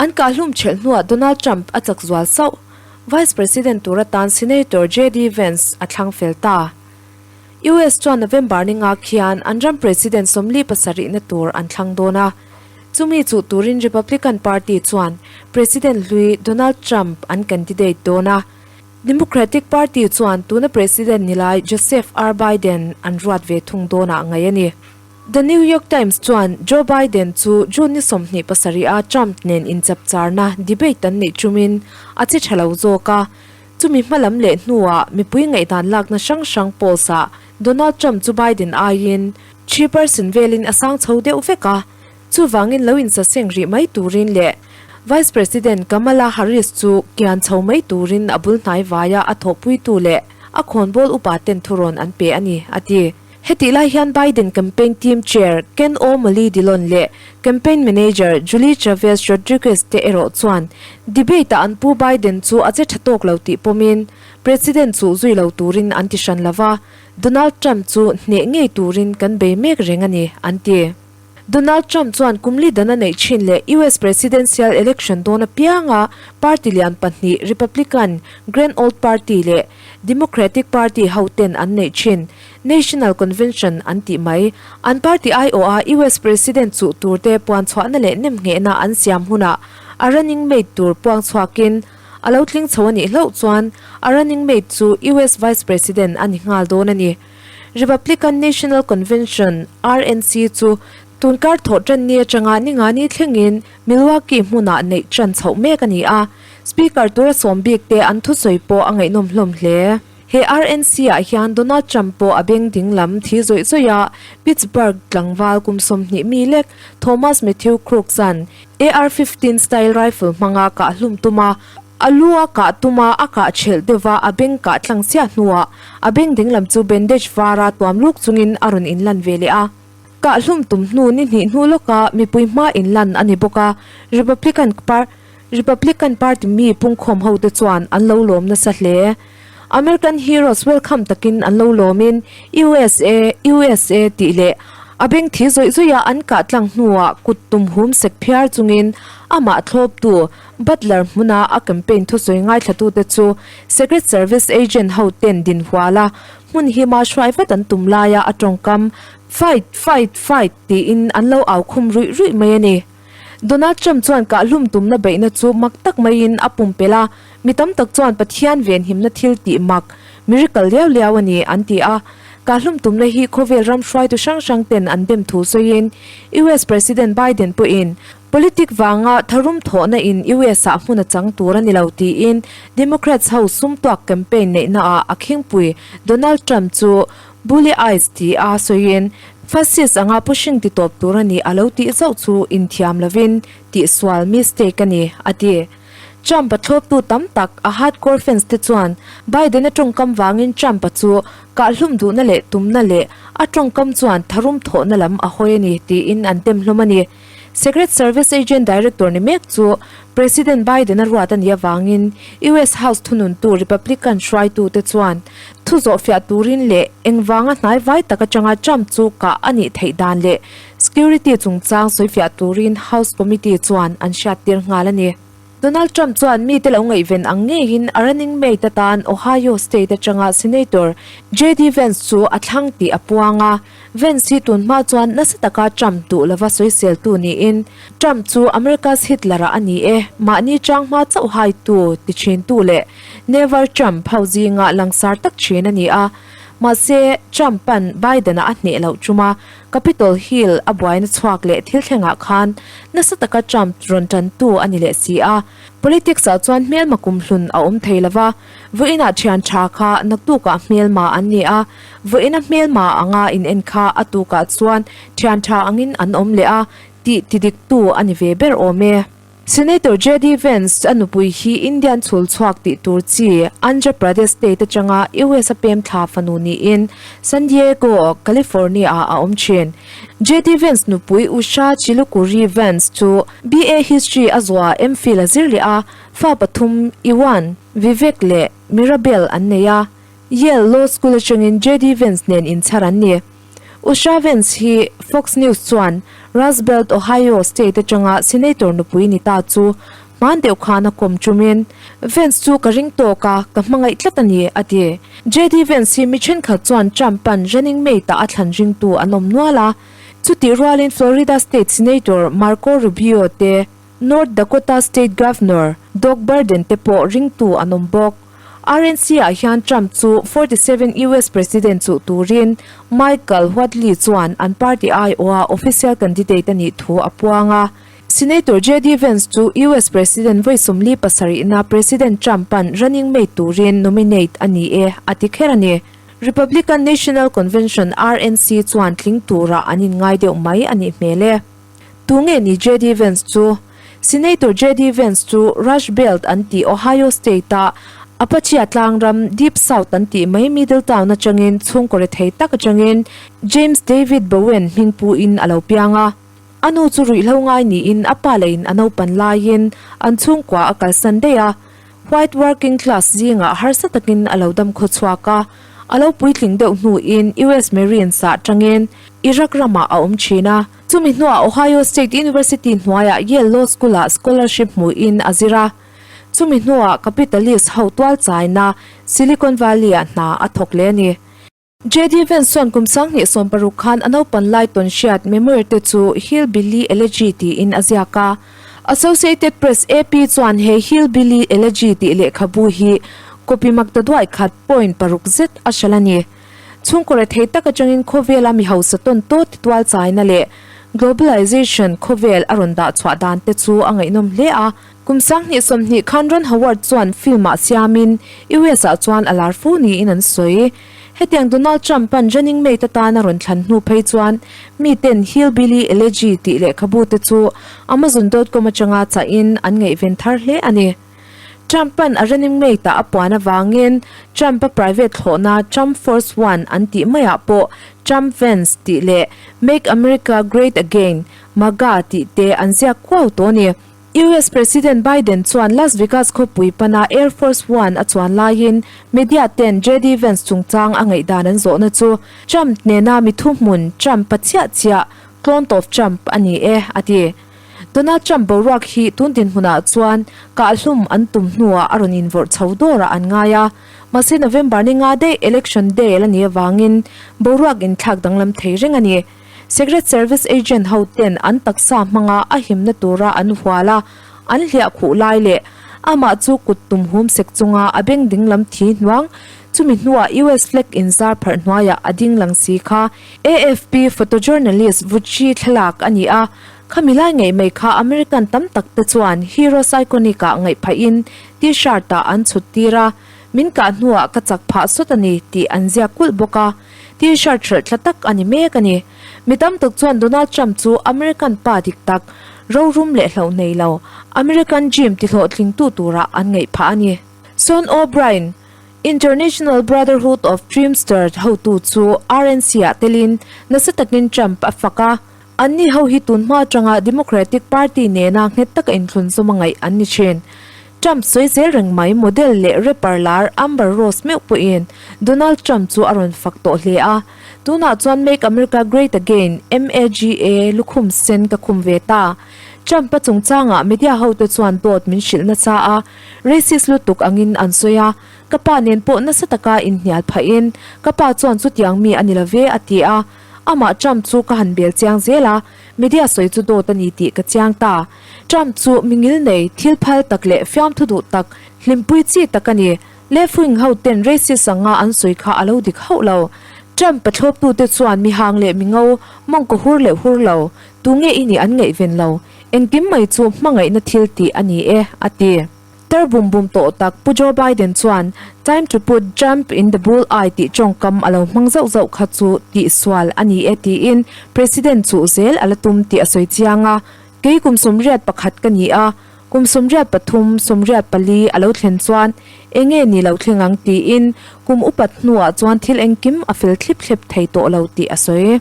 An kahhlum ṭhelh hnuah Donald Trump a chak zual sauh. Vice President tur atan Senator JD Vance a thlang fel ta. US chuan November ni nga khian an ram President 47 na tur an thlang dawn a. Chumi chuh turin Republican Party chuan President hlui Donald Trump an candidate dawn a. Democratic Party chuan tuna President ni lai Joseph R. Biden an ruat ve thung dawnah ngaih a ni. The New York Times chuan Joe Biden chu June ni 27 a Trump nen inchapcharna debate an neih chumin a che tha lo zawk a, chumi hmalam leh hnuah mipui ngaihdan lakna hrang hrang polls ah Donald Trump chu Biden aiin 3% velin a sang chho deuh vek a, chuvangin lo insaseng rih mai turin leh Vice President Kamala Harris chu kian chho mai turin a bul hnai vaia a thawhpuitu leh a khawnbawl upa ten thurawn an pe a ni, a ti. Hetih lai hian Biden campaign team chair Ken O'Malley Dillon leh campaign manager Julie Chavez Rodriguez te erawh chuan debate-ah an pu Biden chu a che tha tawk lo tih pawmin President chuh zui lo turin an ti hran lo va, Donald Trump chu hneh ngei turin kan bei mek reng a ni, an ti. Donald Trump chuan kum li dan a neih thin leh US presidential election dawn apianga party lian pahnih Republican Grand Old Party leh Democratic Party hoten an neih thin National Convention an tih mai. An party aiawha US president chuh turte puanchhuahna leh nemnghehna an siam hunah a running mate tur puang chhuakin a lo tling chho a nih hlauh chuan a running mate chu US vice president a ni nghal dawn a ni. Republican National Convention, RNC, chu tunkar thawh tan ni atanga ninga ni thlengin Milwaukee hmunah neih tan chhoh mek a ni a, Speaker tura sawm bik te an thusawi pawh a ngaihnawm hlawm hle. He RNC ah hian Donald Trump pawh a beng ding lam thi zawih zawih a, Pittsburgh tlangval kum 20 mi lek Thomas Matthew Crooks-a'n AR-15 style rifle hmanga kah hlum tum a, a lu a kah tum a, a kah ṭhelh deuh va, a beng kah tlang chiah hnuah a beng ding lam chu bandage vara tuam luk chungin a rawn inlan ve leh a. Kah hlum tum hnu ni hnih hnu lawka mipui hma inlan a ni bawk a, Republican Republican Party mi pungkhawm hote chuan an lo lawm nasa hle. American Heroes welcome takin an lo lawmin USA, USA tih leh a beng thi zawih zawih a an kah tlang hnuah kut tum hum sek phiar chungin amah thlawptu Butler hmuna a campaign thusawi ngaithlatute chu Secret Service agent ho ten din hual a, hmun hima hruai vat an tum laia a tawngkam Fight! Fight! Fight! tiin an lo au khum ruih ruih mai a ni. Donald Trump chuan kahhlum tumna beihna chu mak tak maiin a pumpelh a, mi tam tak chuan Pathian venhimna thil tih mak, miracle liau liau a ni, an ti a. Kahhlum tumna hi khawvel ram hruaitu hrang hrang ten an dem thu sawiin US President Biden pawhin politic vanga tharum thawhna in US ah hmun a chang tur a ni lo tiin Democrats ho sum tuak campaign neihna ah a khingpui Donald Trump chu Bully eyes ti a sawiin fascist anga pushing ti tawp tur a ni a lo tih zauh chu inthiam lovin tihsual mistake a ni, a ti. Trump a thlawptu tam tak a hardcore fans te chuan Biden a tawngkam vangin Trump a chu kahhlum duhna leh tumna leh a tawngkam chuan tharum thawhna lam a hawi a ni tiin an tem hlawm a ni. Secret Service agent director ni mek chu President Biden a ruat a nih avangin US House thununtu Republican hruaitute chuan thu zawhfiah turin leh engvanga hnai vai tak atanga Trump chu kah a nih theih dan leh security chungchang sawifiah turin House Committee chuan an hriattir nghal a ni. Donald Trump chuan mite lo ngaihven ang ngeiin a running mate atan Ohio State atanga Senator JD Vance chu a thlang tih a puang a. Vance hi tun hma chuan nasa taka Trump duh lova sawiseltu niin Trump chu America's Hitler-a a ni e, mahni chang hma chauh haitu ti thintu leh Never Trump ho zinga langsar tak thin a ni a. Mahse, Trump-a'n Biden-a a hneh loh tum a, Capitol Hill a buaina chhuak leh thil thlengah khan nasa taka Trump rawn tantu a ni leh si a. Politics ah chuan hmelma kumhlun a awm thei lova, vawiinah thian tha kha naktukah hmelma an ni a, vawiina hmelma anga in en kha a tukah chuan thian tha angin an awm leh a, tih tidiktu a ni ve ber awm e. Senator JD Vance a nupui hi Indian chhul chhuak tih tur chi Andhra Pradesh state atanga US a pem thla fanu niin San Diego, California ah a awm thin. JD Vance nupui Usha Chilukuri Vance chu BA History a zuah MPhil a zir leh a, fa pathum Ewan, Vivek leh Mirabel an nei a. Yale Law School atangin JD Vance nen inchhar an ni. Usha Vance hi Fox News chuan Rust Belt, Ohio state atanga senator nupui ni ta chu hman deuh khan a kawm chumin, Vance chu ka ring tawk a, ka hmangaih tlat a ni, a ti. JD Vance hi mi thenkhat chuan Trump-a'n running mate-ah a thlan ringtu an awm nual a. Chutih rualin Florida state senator Marco Rubio te, North Dakota state governor Doug Burden te pawh ringtu an awm bawk. RNC-ah hian Trump chu 47 US President chuh turin Michael Whatley chuan an party aiawha official candidate a nih thu a puang a. Senator JD Vance chu US President vawi 47na President Trump-a'n running mate turin nominate a ni e, a ti kher a ni. Republican National Convention, RNC, chuan tling turah an inngai deuh mai a nih hmel e. Tunge ni JD Vance chu? Senator JD Vance chu Rush Belt an tih Ohio State-a Apache tlangram Deep South an tih mai Middletown atangin chhungkaw rethei tak atangin James David Bowen hming puin a lo piang a. A nu chu ruihhlo ngai niin a pa leiin a naupan laiin an chhungkua a kalsan daih a. White working class zingah harsa takin a lo dam khaw chhuak a, a lo puitling deuh hnuin US Marines ah tangin Iraq ramah a awm thin a. Chumi hnuah Ohio State University hnuaiah Yale Law School-ah scholarship hmuhin a zir a. Chumi hnuah capitalist ho tual chaina Silicon Valley-ah hna a thawk leh a ni. JD Vance chuan kum 2016 khan a naupan lai tawn hriat memoir te chu Hillbilly Elegy tiin a ziak a. Associated Press, AP, chuan he Hillbilly Elegy tih lehkhabu hi copy mak ta duai khat point paruk zet a hralh a ni. Chhungkaw rethei tak atangin khawvela mi hausa tawn tawt ti tual chaina leh globalization khawvel a rawn dah chhuah dan te chu a ngaihnawm hle a. Kum 2020 khan Ron Howard chuan film ah siamin US ah chuan a lar fo niin an sawi. Hetiang Donald Trump-a'n running mate atana rawn thlan hnu phei chuan miten Hillbilly Elegy tih lehkhabu te chu Amazon dot com atanga chahin an ngaihven thar hle a ni. Trump-a'n a running mate-ah a puan avangin Trump-a private thlawhna Trump Force One an tih maiah pawh Trump Vance tih leh Make America Great Again, MAGA, tih te an ziak kuau tawh a ni. US President Biden chuan Las Vegas khawpui pana Air Force One a chuan laiin media ten JD Vance chungchang a ngaihdan an zawhna chu Trump nena mi thuhmun Trump-a chiah chiah clone of Trump a ni e, a ti. Donald Trump boruak hi tun dinhmunah chuan kahhlum an tum hnuah a rawn invawrh chho dawrah an ngai a, mahse November ni nga daih election day la ni avangin boruak inthlak danglam thei reng a ni. Secret Service agent ho ten an taksa hmanga a himna tura an hual a, an hliah khuh lai leh amah chu kut tum hum sek chunga a beng dinglam thi hnuang, chumi hnuah US flag inzar pharh hnuaiah a ding lang si kha AFP photojournalist Vucci thlalak a ni a, khami lai ngei mai kha American tam tak te chuan Heroes Iconic ah ngaih phahin T-shirt ah an chhut tir a, min kah hnuah ka chak phah sawt a ni tih an ziak kulh bawk a, T-shirt hralh thla tak a ni mek a ni. Mi tam tak chuan Donald Trump chu American pa dik tak, rorum leh hlauh nei lo, American Dream ti hlawhtlingtu turah an ngaih phah a ni. Sean O'Brien, International Brotherhood of Teamsters hotu chu RNC-ah telin nasa takin Trump a fak a, anni ho hi tun hma atanga Democratic Party nena nghet taka inthlunzawm a ngaih an ni thin. Trump sawi zel reng mai model leh rapper lar Amber Rose meuh pawhin Donald Trump chu a rawn fak tawh hle a, tunah chuan Make America Great Again, MAGA, lukhum sen ka khum ve ta. Trump-a chungchangah media hote chuan dawt min hrilh nasa a, Racist lutuk angin an sawi a, ka pa nen pawh nasa taka inhnial phahin ka pa chuan chutiang mi a ni lo ve a ti a, amah Trump chu ka han bel chiang zel a, media sawi chu dawt a ni tih ka chiang ta. Trump chu mi ngil nei, thil phal tak leh fiamthu duh tak, hlimpui chi tak a ni. Left wing ho ten racist anga an sawi kha a lo dik hauh lo. Trump pathlawptute chuan mi hang leh mi ngo, mawngkaw hur leh hur lo, tunge i nih an ngaihven lo. Engkim mai chu hmangaihna thil tih a ni e, a ti. Tar bum bum tawh tak Pu Joe Biden chuan Time to put Trump in the bull eye tih tawngkam a lo hmang zauh zauh kha chu tihsual a ni e tiin President chuh zel a la tum tih a sawi chiang a. Kei kum 81 ka ni a, kum 83, 84 a lo thlen chuan enge ni lo thleng ang tiin kum upat hnuah chuan thil engkim a fel thlip thlep thei tawh lo tih a sawi.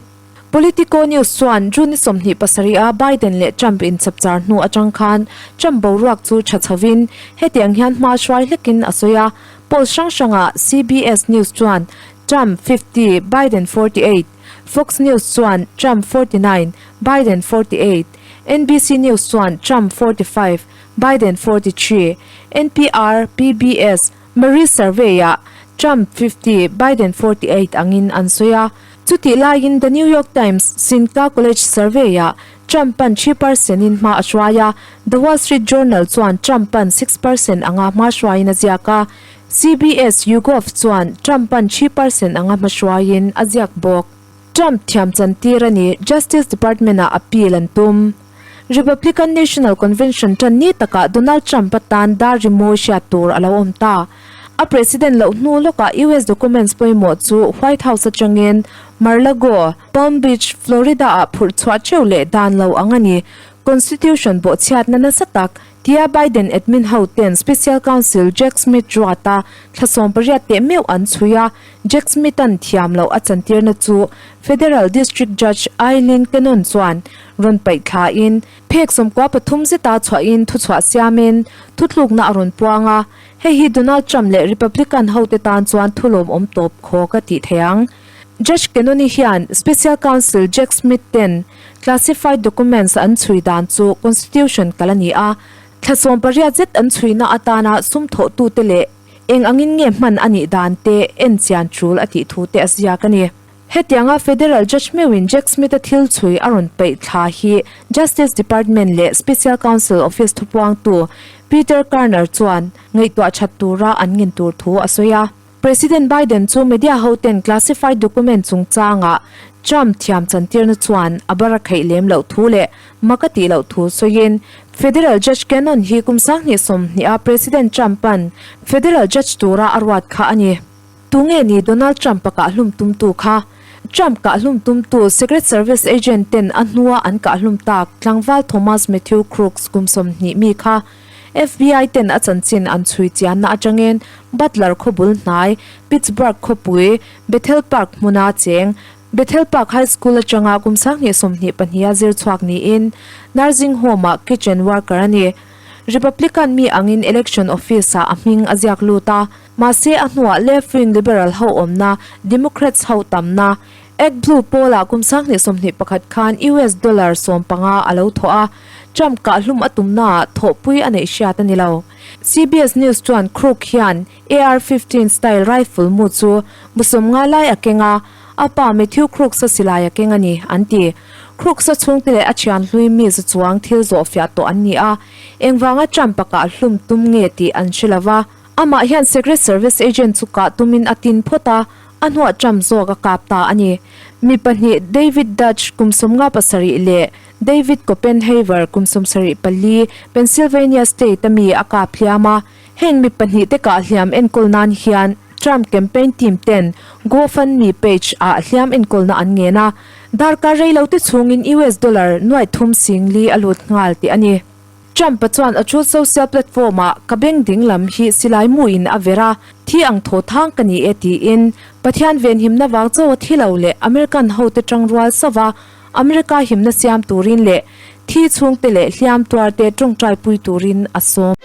Politico News chuan June ni 27 a Biden leh Trump inchapchar hnu atang khan Trump boruak chu tha chhovin hetiang hian hma hruai hlekin a sawi a, poll hrang hrangah CBS News chuan Trump 50, Biden 48. Fox News chuan Trump 49, Biden 48, NBC News chuan Trump 45, Biden 43, NPR, PBS, Marie Survey-ah Trump 50, Biden 48 angin an sawi a. Chutih laiin The New York Times Sinca College Survey-ah Trump-a'n 3 percent in hma a hruai a, The Wall Street Journal chuan Trump-a'n 6 percent anga hma hruaiin a ziak a, CBS YouGov chuan Trump-a'n 3 percent anga hma hruaiin a ziak bawk. Trump thiam chantir a ni, Justice Department-ah appeal an tum. Republican National Convention tan ni takah Donald Trump atan dar rimawi hriat tur a lo awm ta. A president loh hnu lawkah US documents pawimawh chu White House atangin Mar-a-Lago, Palm Beach, Florida-ah phurh chhuah theuh leh dan lo ang a ni. Constitution bawhchhiatna nasa tak tia Biden admin ho ten Special Counsel Jack Smith ruata thla 18 teh meuh an chhui a, Jack Smith-a'n thiam loh a chantirna chu Federal District Judge Aileen Cannon chuan rawn paih thlain phek 93 zeta chhuahin thuchhuah siamin thutlukna a rawn puang a, hei hi Donald Trump leh Republican hote tan chuan thulawmawm tawp khawk a tih thei ang. Judge Cannon-i hian Special Counsel Jack Smith ten classified documents an chhui dan chu Constitution kal a ni a, thla 18 zet an chhuina atana sum thawhtute leh eng angin nge hman a nih dan te en chian tul a tih thu te a ziak a ni. Hetianga Federal Judge meuhin Jack Smith-a thil chhui a rawn paih thla hi Justice Department leh Special Counsel Office thupuangtu Peter Karner chuan ngaihtuah that tura an ngen tur thu a sawi a. President Biden chu media hoten classified document chungchangah Trump thiam chantirna chuan a bar a kheih lem loh thu leh mak a tih loh thu sawiin Federal Judge Cannon hi kum 2020 a President Trump-a'n Federal Judge tura a ruat kha a ni. Tunge ni Donald Trump a kah hlum tumtu kha? Trump kah hlum tumtu Secret Service agent ten a hnua an kah hlum tak tlangval Thomas Matthew Crooks kum 20 mi kha FBI ten a chanchin an chhui chianna atangin Butler khawbul hnai, Pittsburgh khawpui, Bethel Park hmuna cheng, Bethel Park High School atanga kum 2022 a zir chhuak niin nursing home-ah kitchen worker a ni. Republican mi angin election office-ah a hming a ziak lut a, mahse a hnuah left-wing liberal ho awmna Democrats ho tamna ActBlue pawlah kum 2021 khan US dollar 15 a lo thawh a, Trump kah hlum a tumnaah thawhpui a neih hriat a ni lo. CBS News chuan Crook hian AR-15 style rifle mu chu bu 50 lai a keng a, a pa Matthew Crooks-a silai a keng a ni, an ti. Crooks-a chhungte leh a thian hlui mi za chuang thil zawh fiah tawh an ni a, engvanga Trump-a kah hlum tum nge tih an hre lo va. Amah hian Secret Service agent chu kah tumin a tin phawt a, a hnuah Trump zawk a kap ta a ni. Mi pahnih David Dutch kum 57 leh David Copenhaver kum 74 Pennsylvania state a mi a kap hliam a. Heng mi pahnih te kah hliam enkawl nan hian Trump campaign team ten GoFundMe page ah hliam enkawlna an ngen a. Darkar rei lo te chhungin US dollar nuaih thum sing li a lut nghal tih a ni. Trump-a chuan a Truth Social platform-ah ka beng ding lam hi silai muin a ver a, thi ang thaw thang ka ni e tiin Pathian venhimna vang chaw a thi lo leh American hote tangrual sova America himna siam turin leh thi chhungte leh hliam tuarte tawngtaipui turin a sawm.